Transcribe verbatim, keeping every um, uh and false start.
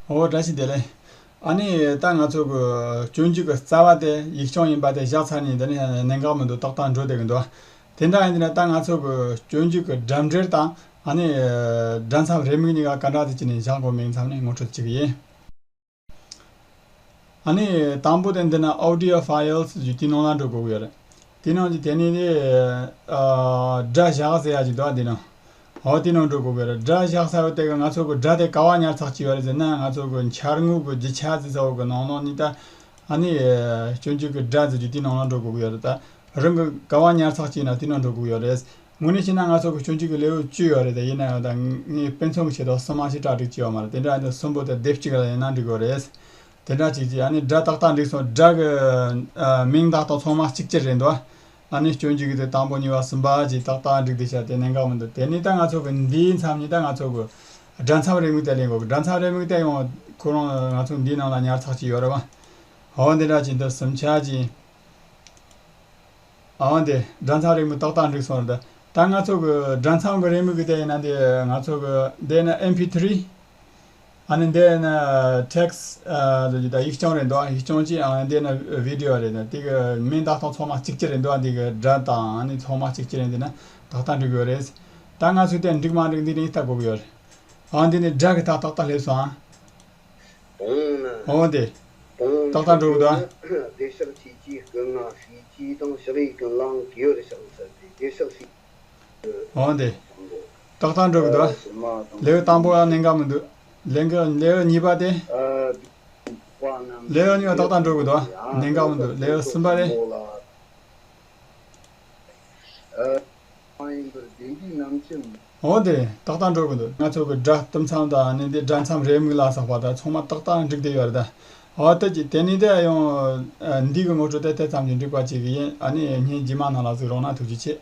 ཨོ་བཀྲ་ཤིས་བདེ་ལེགས། ཨ་ནི་ད་ང་ཚོ་གི་སྤྱོད་འཇུག་གི་རྩ་བ་དེ་ཡིག་རྐྱང་ཡིན་པ་དེ་བཞག་ཚར་ནས་འདི་ནས་གནད་འགག་མི་འདུག་ཏག་ཏག་འགྲོ་བསྡད་གི་འདུག་དེ་འདྲ་ཡིན་དུས་ན་ད་ང་ཚོ་གི་སྤྱོད་འཇུག་གི་སྒྲ་འགྲེལ་དང་ཨ་ནི་སྒྲ་མཚམས་རེའུ་མིག་གཉིས་ཀ་ག་འདྲ་དེ་བྱས་ནས་བཞག་དགོས་མིན་མཚམས་ནས་ངོ་སྤྲོད་བྱེད་གི་ཡིན། ཨ་ནི་དང་པོ་དེ་འདི་ན་audio files ཞུ་དེའི་ནང་ལ་འགྲོ་དགོས་ཀྱི་ཡོད་རེད། དེའི་ནང་གི་དེ་ནས་ནི་ཨ་སྒྲ་བཞག་ཟེར་ཡ་ཅིག་འདུག་ཨ་དེའི་ནང་། འོ་དེའི་ནང་འགྲོ་དགོས་ཀྱི་ཡོད་རེད། སྒྲ་བཞག་ས་བོ་དེ་ག་ང་ཚོ་གི་སྒྲ་དེ་ག་བ་ཉར་ཚགས་བྱས་ཡོད་རེད་ཟེར་ན་ང་ཚོ་གི་འཆར་ངོས་གི་རྒྱུ་ཆ་ཟེར་ས་བོ་གི་ནང་ནང་ནི་ད་ཨ་ནི་སྤྱོད་འཇུག་གི་སྒྲ་ཟེར་རྒྱུ་དེའི་ནང་ལ་འགྲོ་དགོས་ཀྱི་ཡོད་རེད། ད་རང་གི་ག་བ་ཉར་ཚགས་བྱས་ན་དེའི་ནང་འགྲོ་དགོས་ཀྱི་ཡོད་རེད། དངོས་གནས་བྱས་ན་ང་ཚོ་གི་སྤྱོད་འཇུག་གི་ལེའུ་བཅུ་ཡོད་རེད་དེ། ཡིན་ན་ཡང་ད་ངས་དཔེ་མཚོན་གྱི་ཆེད་དུ་གསུམ་མ་ཞིག་གྲ་སྒྲིག་བྱས་ཡོད་མ་རེད། དེ་འདྲ་ཡིན་དུས་གསུམ་པོ་དེ་སྡེབ་གཅིག་ལ་ཡིན་ན་འགྲིག་གི་རེད། དེ་འདྲ་ཅིག་ཅིག་ཨ་ནི་སྒྲ་ཏག་ཏག་འགྲིག་སོང་། སྒྲ་གི་ཨ་མིང་ཏག་ཏག་ཚང་མ་གཅིག་གྱུར་རེད་འདུག་ཨ་ནི་སྤྱོད་འཇུག་གི་དེ་དང་པོ་གཉིས་པ་གསུམ་པ་ཅིག་ཏག་ཏག་འགྲིག་བསྡད་ཤག་དེ་གནད་འགག་མི་འདུག་དེ་ནས་ད་ང་ཚོ་གི་འདིའི་མཚམས་ནས་ད་ང་ཚོ་གི་སྒྲ་མཚམས་རེའུ་མིག་དེ་ལེན་དགོས། སྒྲ་མཚམས་རེའུ་མིག་དེ་ཡང་ཁོ་རང་ང་ཚོ་འདིའི་ནང་ལ་ཉར་ཚགས་ཅིག་ཡོད་རེད་བ། འོ་འདི་འདྲ་ཅིག་འདི་གསུམ་ཆ་ཅིག་ཨང་དེ་སྒྲ་མཚམས་རེའུ་མིག་ཏག་ཏག་འགྲིག་སོང་རེད། ད་ང་ཚོ་གི་སྒྲ་མཚམས་གི་རེའུ་མིག་གི་དེ་ཡིན་ན་དེ་ང་ཚོ་གི་དེ་ན་ཨེམ་ཕི་ཐི་རི། ཨ་ནི་དེ་ན་ཊེག་སི་ད་ཡིག་རྐྱང་རེད་འདུག་ཡིག་རྐྱང་གཅིག་ཨང་དེ་ན་བི་ཌི་ཡོ་རེད། ད་དེ་གི་མིང་ཏག་ཏག་ཚང་མ་གཅིག་གྱུར་རེད་འདུག་དེ་གི་སྒྲ་དང་ཨ་ནི་ཚང་མ་གཅིག་གྱུར་རེད། དེ་ན་ཏག་ཏག་འགྲིག་ཡོད་རེད། ད་ང་ཚོ་དེ་འགྲིག་མ་འགྲིག་འདི་ནས་ལྟ་དགོས་ཀྱི་ཡོད་རེད། ཨང་དེ་ནས་སྒྲ་གི་ད་ཏག་ཏག་སླེབས་སོང་ཨང་། འོང་དེ། ཏག་ཏག་འགྲོ་གི་འདུག་ཨ། བདེ་གཤེགས་ཆོས་ཀྱི་སྐུ་ལྔ་ཤེས་བྱའི་དང་ཕྱག་གཡས་ཀུན་ལའང་གུས་པར་ཕྱག་འཚལ་ཏེ། བདེ་གཤེགས་ཤེས། འོང་དེ། ཏག་ཏག་འགྲོ་གི་འདུག་ཨ། ལེའུ་དང་པོ་ལ་གནད་འགག་མི་འདུག་ལེའུ་ལེའུ་གཉིས་པ་དེ། ལེའུ་གཉིས་པ་ཏག་ཏག་འགྲོ་གི་འདུག་ཨ། གནད་འགག་མི་འདུག་ལེའུ་གསུམ་པ་དེ། འོ་དེ་ཏག་ཏག་འགྲོ་གི་འདུག་ང་ཚོ་གི་སྒྲ་གཏུམ་མཚམས་དང་ནི་འདི་སྒྲ་མཚམས་རེའུ་མིག་ལ་སོགས་པ་དང་ཚང་མ་ཏག་ཏག་འགྲིག་བསྡད་ཡོད་རེད་ད། འོ་དེ་ཀྱི་དེ་ནི་དེ་ཡང་འདི་གི་ངོ་སྤྲོད་དེ་དེ་ཙམ་གྱིས་འགྲིག་པ་བྱེད་གི་ཡིན། ཨ་ནི་བརྙན་རྗེས་མ་ནང་ལ་གཟིགས་རོགས་གནང་། ཐུགས་རྗེ་ཆེ།